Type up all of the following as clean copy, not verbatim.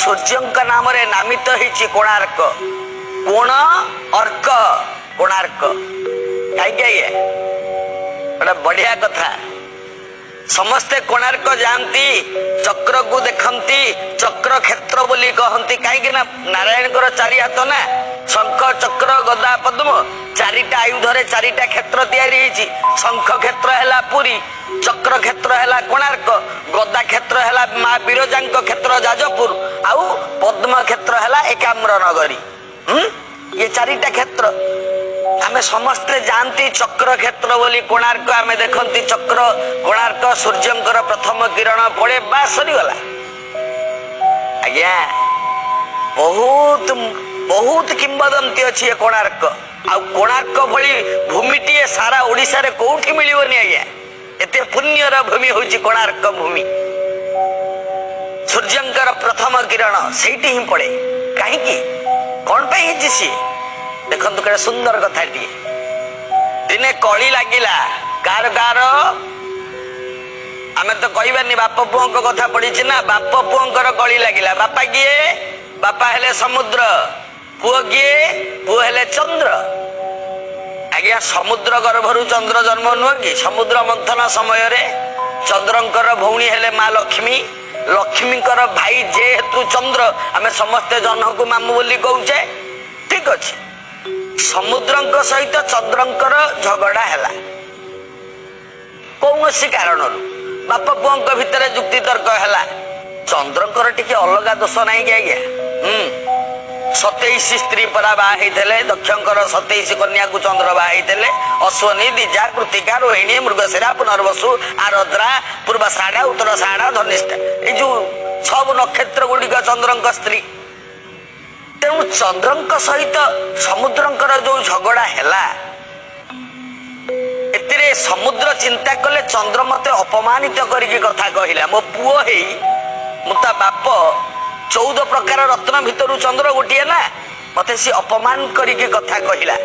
ସୂର୍ଯ୍ୟଙ୍କ ନାମରେ ନାମିତ ହେଇଛି କୋଣାର୍କ। କୋଣ ଅର୍କ, କୋଣାର୍କ। କାହିଁକି ଆଜ୍ଞା? ଗୋଟେ ବଢିଆ କଥା। ସମସ୍ତେ କୋଣାର୍କ ଯାଆନ୍ତି, ଚକ୍ରକୁ ଦେଖନ୍ତି, ଚକ୍ର କ୍ଷେତ୍ର ବୋଲି କହନ୍ତି। କାହିଁକି ନା ନାରାୟଣଙ୍କର ଚାରି ହାତ ନା, ଶଙ୍ଖ, ଚକ୍ର, ଗଦା, ପଦ୍ମ, ଚାରିଟା ଆୟୁଧରେ ଚାରିଟା କ୍ଷେତ୍ର ତିଆରି ହେଇଛି। ଶଙ୍ଖ କ୍ଷେତ୍ର ହେଲା ପୁରୀ, ଚକ୍ର କ୍ଷେତ୍ର ହେଲା କୋଣାର୍କ, ଗଦା କ୍ଷେତ୍ର ହେଲା ମା ବିରଜାଙ୍କ କ୍ଷେତ୍ର ଯାଜପୁର, ଆଉ ପଦ୍ମ କ୍ଷେତ୍ର ହେଲା ଏକାମ୍ର ନଗରୀ। ଇଏ ଚାରିଟା କ୍ଷେତ୍ର। ଆମେ ସମସ୍ତେ ଯାଆନ୍ତି ଚକ୍ର କ୍ଷେତ୍ର ବୋଲି କୋଣାର୍କ। ଆମେ ଦେଖନ୍ତି ଚକ୍ର, କୋଣାର୍କ, ସୂର୍ଯ୍ୟଙ୍କର ପ୍ରଥମ କିରଣ ପଡେ, ବା ସରିଗଲା। ଆଜ୍ଞା, ବହୁତ ବହୁତ କିମ୍ବଦନ୍ତୀ ଅଛି ଏ କୋଣାର୍କ। ଆଉ କୋଣାର୍କ ଭଳି ଭୂମିଟିଏ ସାରା ଓଡିଶାରେ କୋଉଠି ମିଳିବନି ଆଜ୍ଞା। ଏତେ ପୁଣ୍ୟର ଭୂମି ହଉଛି କୋଣାର୍କ ଭୂମି। ସୂର୍ଯ୍ୟଙ୍କର ପ୍ରଥମ କିରଣ ସେଇଠି ହିଁ ପଡେ। କାହିଁକି, କଣ ପାଇଁ ହେଇଛି ସିଏ? ଦେଖନ୍ତୁ କେତେ ସୁନ୍ଦର କଥାଟିଏ। ଦିନେ କଳି ଲାଗିଲା କାର କାର, ଆମେ ତ କହିବାନି, ବାପ ପୁଅଙ୍କ କଥା ପଡିଛି ନା, ବାପ ପୁଅଙ୍କର କଳି ଲାଗିଲା। ବାପା କିଏ? ବାପା ହେଲେ ସମୁଦ୍ର। ପୁଅ କିଏ? ପୁଅ ହେଲେ ଚନ୍ଦ୍ର। ଆଜ୍ଞା, ସମୁଦ୍ର ଗର୍ଭରୁ ଚନ୍ଦ୍ର ଜନ୍ମ ନୁହଁ କି? ସମୁଦ୍ର ମନ୍ଥନ ସମୟରେ ଚନ୍ଦ୍ରଙ୍କର ଭଉଣୀ ହେଲେ ମା ଲକ୍ଷ୍ମୀ। ଲକ୍ଷ୍ମୀଙ୍କର ଭାଇ ଯେହେତୁ ଚନ୍ଦ୍ର, ଆମେ ସମସ୍ତେ ଜହ୍ନକୁ ମାମୁଁ ବୋଲି କହୁଛେ। ଠିକ ଅଛି। ସମୁଦ୍ରଙ୍କ ସହିତ ଚନ୍ଦ୍ରଙ୍କର ଝଗଡା ହେଲା କୌଣସି କାରଣରୁ। ବାପ ପୁଅଙ୍କ ଭିତରେ ଯୁକ୍ତି ତର୍କ ହେଲା। ଚନ୍ଦ୍ରଙ୍କର ଟିକେ ଅଲଗା ଦୋଷ ନାହିଁ କି ଆଜ୍ଞା? 27 ସ୍ତ୍ରୀ ପରା ବାହା ହେଇଥିଲେ। ଦକ୍ଷଙ୍କର 27 କନ୍ୟାକୁ ଚନ୍ଦ୍ର ବାହା ହେଇଥିଲେ। ଅଶ୍ୱିନୀ, ଦ୍ୱିଜା, କୃତିକା, ରୋହିଣୀ, ମୃଗଶିରା, ପୁନର୍ବସୁ, ଆରଦ୍ରା, ପୂର୍ବଷାଢା, ଉତ୍ତରଷାଢା, ଧନିଷ୍ଠା, ଏଇ ଯୋଉ ସବୁ ନକ୍ଷତ୍ର ଗୁଡିକ ଚନ୍ଦ୍ରଙ୍କ ସ୍ତ୍ରୀ। ତେଣୁ ଚନ୍ଦ୍ରଙ୍କ ସହିତ ସମୁଦ୍ରଙ୍କର ଯୋଉ ଝଗଡା ହେଲା, ଏଥିରେ ସମୁଦ୍ର ଚିନ୍ତା କଲେ, ଚନ୍ଦ୍ର ମତେ ଅପମାନିତ କରିକି କଥା କହିଲା। ମୋ ପୁଅ ହେଇ ମୁଁ ତା ବାପ, 14 ପ୍ରକାର ରତ୍ନ ଭିତରୁ ଚନ୍ଦ୍ର ଗୋଟିଏ ନା, ମତେ ସେ ଅପମାନ କରିକି କଥା କହିଲା।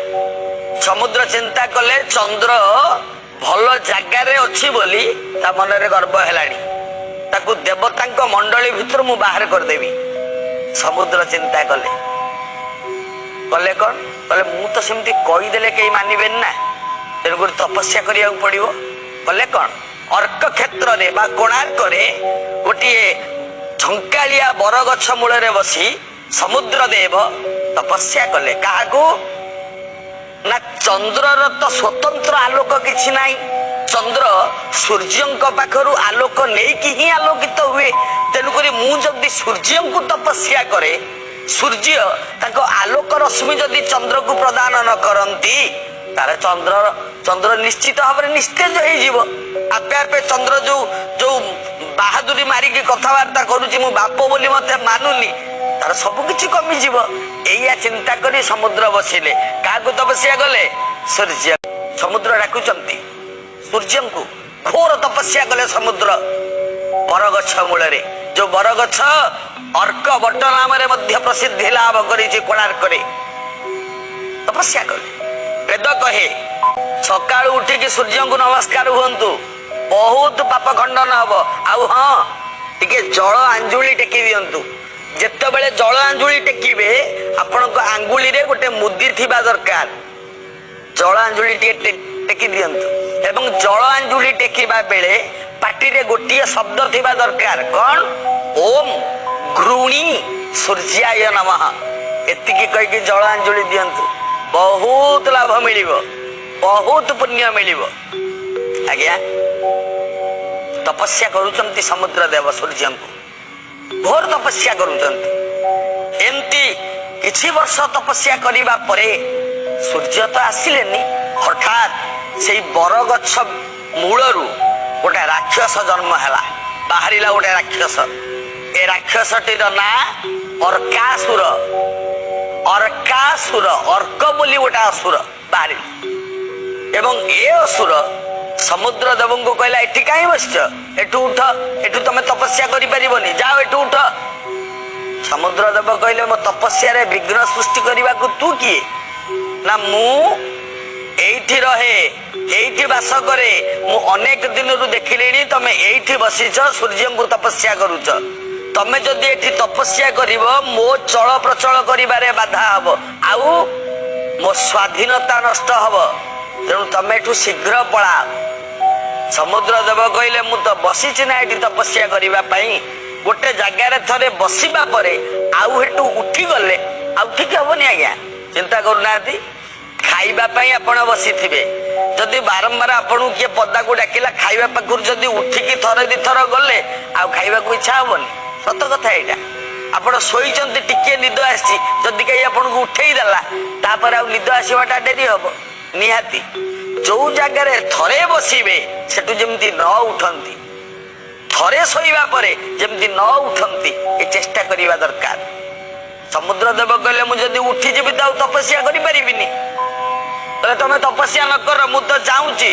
ସମୁଦ୍ର ଚିନ୍ତା କଲେ, ଚନ୍ଦ୍ର ଭଲ ଜାଗାରେ ଅଛି ବୋଲି ତା ମନରେ ଗର୍ବ ହେଲାଣି, ତାକୁ ଦେବତାଙ୍କ ମଣ୍ଡଳୀ ଭିତରୁ ମୁଁ ବାହାର କରିଦେବି। ସମୁଦ୍ର ଚିନ୍ତା କଲେ, କଲେ କଣ କଲେ, ମୁଁ ତ ସେମିତି କହିଦେଲେ କେହି ମାନିବେନି ନା, ତେଣୁକରି ତପସ୍ୟା କରିବାକୁ ପଡିବ। କଲେ କଣ, ଅର୍କ କ୍ଷେତ୍ରରେ ବା କୋଣାର୍କରେ ଗୋଟିଏ ଝଙ୍କାଳିଆ ବରଗଛ ମୂଳରେ ବସି ସମୁଦ୍ର ଦେବ ତପସ୍ୟା କଲେ। କାହାକୁ ନା, ଚନ୍ଦ୍ରର ତ ସ୍ୱତନ୍ତ୍ର ଆଲୋକ କିଛି ନାହିଁ। ଚନ୍ଦ୍ର ସୂର୍ଯ୍ୟଙ୍କ ପାଖରୁ ଆଲୋକ ନେଇକି ହିଁ ଆଲୋକିତ ହୁଏ। ତେଣୁକରି ମୁଁ ଯଦି ସୂର୍ଯ୍ୟଙ୍କୁ ତପସ୍ୟା କରେ, ସୂର୍ଯ୍ୟ ତାଙ୍କ ଆଲୋକ ରଶ୍ମି ଯଦି ଚନ୍ଦ୍ରକୁ ପ୍ରଦାନ ନ କରନ୍ତି, ତାହେଲେ ଚନ୍ଦ୍ର ନିଶ୍ଚିତ ଭାବରେ ନିସ୍ତେଜ ହେଇଯିବ ଆପେ ଆପେ। ଚନ୍ଦ୍ର ଯୋଉ ଯୋଉ ବାହାଦୁରୀ ମାରିକି କଥାବାର୍ତ୍ତା କରୁଛି, ମୁଁ ବାପ ବୋଲି ମତେ ମାନୁନି, ତାର ସବୁ କିଛି କମିଯିବ। ଏଇଆ ଚିନ୍ତା କରି ସମୁଦ୍ର ବସିଲେ। କାହାକୁ ତପସ୍ୟା କଲେ? ସୂର୍ଯ୍ୟ। ସମୁଦ୍ର ଡାକୁଛନ୍ତି ସୂର୍ଯ୍ୟଙ୍କୁ। ଘୋର ତପସ୍ୟା କଲେ ସମୁଦ୍ର ବରଗଛ ମୂଳରେ, ଯୋଉ ବରଗଛ ଅର୍କ ବଟ ନାମରେ ମଧ୍ୟ ପ୍ରସିଦ୍ଧି ଲାଭ କରିଛି କୋଣାର୍କରେ। ତପସ୍ୟା କଲେ। ବେଦ କହେ, ସକାଳୁ ଉଠିକି ସୂର୍ଯ୍ୟଙ୍କୁ ନମସ୍କାର ହୁଅନ୍ତୁ, ବହୁତ ପାପ ଖଣ୍ଡନ ହବ। ଆଉ ହଁ, ଟିକେ ଜଳ ଆଞ୍ଜୁଳି ଟେକି ଦିଅନ୍ତୁ। ଯେତେବେଳେ ଜଳ ଆଞ୍ଜୁଳି ଟେକିବେ, ଆପଣଙ୍କ ଆଙ୍ଗୁଳିରେ ଗୋଟେ ମୁଦି ଥିବା ଦରକାର। ଜଳ ଆଞ୍ଜୁଳି ଟିକେ ଟେକି ଦିଅନ୍ତୁ ଏବଂ ଜଳ ଆଞ୍ଜୁଳି ଟେକିବା ବେଳେ ପାଟିରେ ଗୋଟିଏ ଶବ୍ଦ ଥିବା ଦରକାର। କଣ? ଓମ୍ ଘୃଣୀ ସୂର୍ଯ୍ୟାୟ ନମଃ। ଏତିକି କହିକି ଜଳ ଆଞ୍ଜୁଳି ଦିଅନ୍ତୁ, ବହୁତ ଲାଭ ମିଳିବ, ବହୁତ ପୁଣ୍ୟ ମିଳିବ। ଆଜ୍ଞା, ତପସ୍ୟା କରୁଛନ୍ତି ସମୁଦ୍ର ଦେବ ସୂର୍ଯ୍ୟଙ୍କୁ, ଘୋର ତପସ୍ୟା କରୁଛନ୍ତି। ଏମିତି କିଛି ବର୍ଷ ତପସ୍ୟା କରିବା ପରେ ସୂର୍ଯ୍ୟ ତ ଆସିଲେନି। ହଠାତ୍ ସେଇ ବରଗଛ ମୂଳରୁ ଗୋଟେ ରାକ୍ଷସ ଜନ୍ମ ହେଲା, ବାହାରିଲା ଗୋଟେ ରାକ୍ଷସ। ଏ ରାକ୍ଷସଟିର ନାଁ ଅର୍କାସୁର। ଅର୍କାସୁର, ଅର୍କ ବୋଲି ଗୋଟେ ଅସୁର ବାହାରିଲା ଏବଂ ଏ ଅସୁର ସମୁଦ୍ର ଦେବଙ୍କୁ କହିଲା, ଏଠି କାହିଁ ବସିଛ? ଏଠୁ ଉଠ, ଏଠୁ ତମେ ତପସ୍ୟା କରିପାରିବନି, ଯାଅ ଏଠୁ ଉଠ। ସମୁଦ୍ର ଦେବ କହିଲେ, ମୋ ତପସ୍ୟାରେ ବିଘ୍ନ ସୃଷ୍ଟି କରିବାକୁ ତୁ କିଏ? ନା, ମୁଁ ଏଇଠି ରହେ, ଏଇଠି ବାସ କରେ, ମୁଁ ଅନେକ ଦିନରୁ ଦେଖିଲିଣି ତମେ ଏଇଠି ବସିଛ, ସୂର୍ଯ୍ୟଙ୍କୁ ତପସ୍ୟା କରୁଛ। ତମେ ଯଦି ଏଠି ତପସ୍ୟା କରିବ ମୋ ଚଳ ପ୍ରଚଳ କରିବାରେ ବାଧା ହବ, ଆଉ ମୋ ସ୍ୱାଧୀନତା ନଷ୍ଟ ହବ, ତେଣୁ ତମେ ଏଠୁ ଶୀଘ୍ର ପଳାଅ। ସମୁଦ୍ର ଦେବ କହିଲେ ମୁଁ ତ ବସିଛି ନା ଏଠି ତପସ୍ୟା କରିବା ପାଇଁ, ଗୋଟେ ଜାଗାରେ ଥରେ ବସିବା ପରେ ଆଉ ହେଠୁ ଉଠିଗଲେ ଆଉ ଠିକ ହବନି ଆଜ୍ଞା। ଚିନ୍ତା କରୁନାହାନ୍ତି, ଖାଇବା ପାଇଁ ଆପଣ ବସିଥିବେ, ଯଦି ବାରମ୍ବାର ଆପଣଙ୍କୁ କିଏ ପଦାକୁ ଡାକିଲା, ଖାଇବା ପାଖରୁ ଯଦି ଉଠିକି ଥରେ ଦିଥର ଗଲେ ଆଉ ଖାଇବାକୁ ଇଚ୍ଛା ହବନି। ସତ କଥା ଏଇଟା। ଆପଣ ଶୋଇଛନ୍ତି, ଟିକିଏ ନିଦ ଆସିଛି, ଯଦି କେହି ଆପଣଙ୍କୁ ଉଠେଇ ଦେଲା ତାପରେ ଆଉ ନିଦ ଆସିବାଟା ଡେରି ହବ ନିହାତି। ଯୋଉ ଜାଗାରେ ଥରେ ବସିବେ ସେଠୁ ଯେମିତି ନ ଉଠନ୍ତି, ଥରେ ଶୋଇବା ପରେ ଯେମିତି ନ ଉଠନ୍ତି, ଏ ଚେଷ୍ଟା କରିବା ଦରକାର। ସମୁଦ୍ର ଦେବ କହିଲେ ମୁଁ ଯଦି ଉଠିଯିବି ତ ଆଉ ତପସ୍ୟା କରିପାରିବିନି। କହିଲେ ତମେ ତପସ୍ୟା ନ କର, ମୁଁ ତ ଚାହୁଁଛି।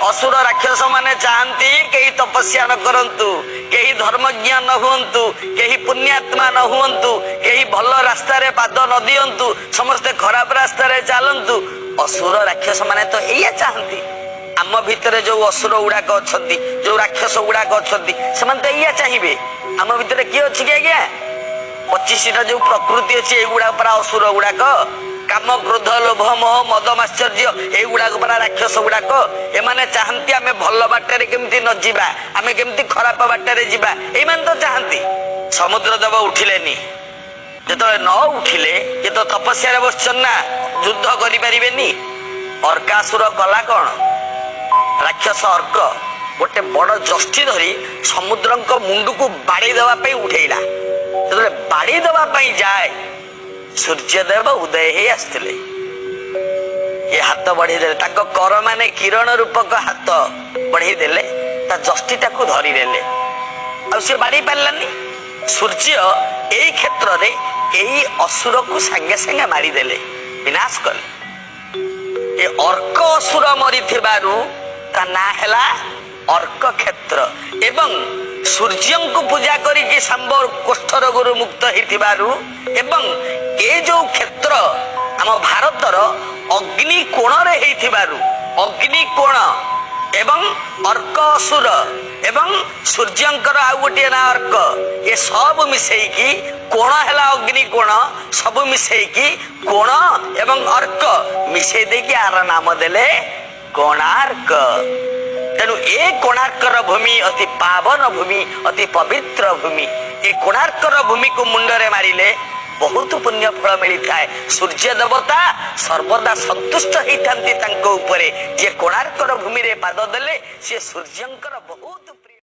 ଅସୁର ରାକ୍ଷସ ମାନେ ଚାହାନ୍ତି କେହି ତପସ୍ୟା ନ କରନ୍ତୁ, କେହି ଧର୍ମଜ୍ଞ ନ ହୁଅନ୍ତୁ, କେହି ପୁଣ୍ୟାତ୍ମା ନ ହୁଅନ୍ତୁ, କେହି ଭଲ ରାସ୍ତାରେ ପାଦ ନ ଦିଅନ୍ତୁ, ସମସ୍ତେ ଖରାପ ରାସ୍ତାରେ ଚାଲନ୍ତୁ। ଅସୁର ରାକ୍ଷସ ମାନେ ତ ଏଇଆ ଚାହାନ୍ତି। ଆମ ଭିତରେ ଯୋଉ ଅସୁର ଗୁଡାକ ଅଛନ୍ତି, ଯୋଉ ରାକ୍ଷସ ଗୁଡାକ ଅଛନ୍ତି, ସେମାନେ ତ ଏଇଆ ଚାହିଁବେ। ଆମ ଭିତରେ କିଏ ଅଛି କି ଆଜ୍ଞା? 25ଟା ଯୋଉ ପ୍ରକୃତି ଅଛି ଏଇଗୁଡାକ ପରା ଅସୁର ଗୁଡାକ। କାମ, କ୍ରୋଧ, ଲୋଭ, ମୋହ, ମଦ, ମାତ୍ସର୍ଯ୍ୟ, ଏଇଗୁଡାକ ପରା ରାକ୍ଷସ ଗୁଡାକ। ଏମାନେ ଚାହାନ୍ତି ଆମେ ଭଲ ବାଟରେ କେମିତି ନ ଯିବା, ଆମେ କେମିତି ଖରାପ ବାଟରେ ଯିବା, ଏଇମାନେ ତ ଚାହାନ୍ତି। ସମୁଦ୍ର ଦେବ ଉଠିଲେନି। ଯେତେବେଳେ ନ ଉଠିଲେ, ଇଏ ତ ତପସ୍ୟାରେ ବସିଛନ୍ତି ନା, ଯୁଦ୍ଧ କରିପାରିବେନି। ଅର୍କାସୁର କଲା କଣ? ରାକ୍ଷସ ଅର୍କ ଗୋଟେ ବଡ ଯଷ୍ଟି ଧରି ସମୁଦ୍ରଙ୍କ ମୁଣ୍ଡକୁ ବାଡେଇ ଦେବା ପାଇଁ ଉଠେଇଲା। ଯେତେବେଳେ ବାଡେଇ ଦେବା ପାଇଁ ଯାଏ, ସୂର୍ଯ୍ୟଦେବ ଉଦୟ ହେଇ ଆସିଥିଲେ। ଏ ହାତ ବଢେଇ ଦେଲେ, ତାଙ୍କ କର ମାନେ କିରଣ ରୂପକ ହାତ ବଢେଇ ଦେଲେ, ତା ଯଷ୍ଟିଟାକୁ ଧରିଦେଲେ, ଆଉ ସେ ବାଡେଇ ପାରିଲାନି। ସୂର୍ଯ୍ୟ ଏଇ କ୍ଷେତ୍ରରେ ଏଇ ଅସୁରକୁ ସାଙ୍ଗେ ସାଙ୍ଗେ ମାରିଦେଲେ, ବିନାଶ କଲେ। ଏ ଅର୍କ ଅସୁର ମରିଥିବାରୁ ତା ନାଁ ହେଲା ଅର୍କ କ୍ଷେତ୍ର। ଏବଂ ସୂର୍ଯ୍ୟଙ୍କୁ ପୂଜା କରିକି ଶାମ୍ବ କୋଷ୍ଠ ରୋଗରୁ ମୁକ୍ତ ହେଇଥିବାରୁ, ଏବଂ ଏ ଯୋଉ କ୍ଷେତ୍ର ଆମ ଭାରତର ଅଗ୍ନି କୋଣରେ ହେଇଥିବାରୁ ଅଗ୍ନିକୋଣ ଏବଂ ଅର୍କ ଅସୁର ଏବଂ ସୂର୍ଯ୍ୟଙ୍କର ଆଉ ଗୋଟିଏ ନାଁ ଅର୍କ, ଏ ସବୁ ମିଶେଇକି କୋଣ ହେଲା ଅଗ୍ନିକୋଣ, ସବୁ ମିଶେଇକି କୋଣ ଏବଂ ଅର୍କ ମିଶେଇ ଦେଇକି ଆର ନାମ ଦେଲେ କୋଣାର୍କ। ତେଣୁ ଏ କୋଣାର୍କର ଭୂମି ଅତି ପାବନ ଭୂମି, ଅତି ପବିତ୍ର ଭୂମି। ଏ କୋଣାର୍କର ଭୂମିକୁ ମୁଣ୍ଡରେ ମାରିଲେ ବହୁତ ପୁଣ୍ୟ ଫଳ ମିଳିଥାଏ। ସୂର୍ଯ୍ୟ ଦେବତା ସର୍ବଦା ସନ୍ତୁଷ୍ଟ ହେଇଥାନ୍ତି ତାଙ୍କ ଉପରେ। ଯିଏ କୋଣାର୍କର ଭୂମିରେ ପାଦ ଦେଲେ ସିଏ ସୂର୍ଯ୍ୟଙ୍କର ବହୁତ ପ୍ରିୟ।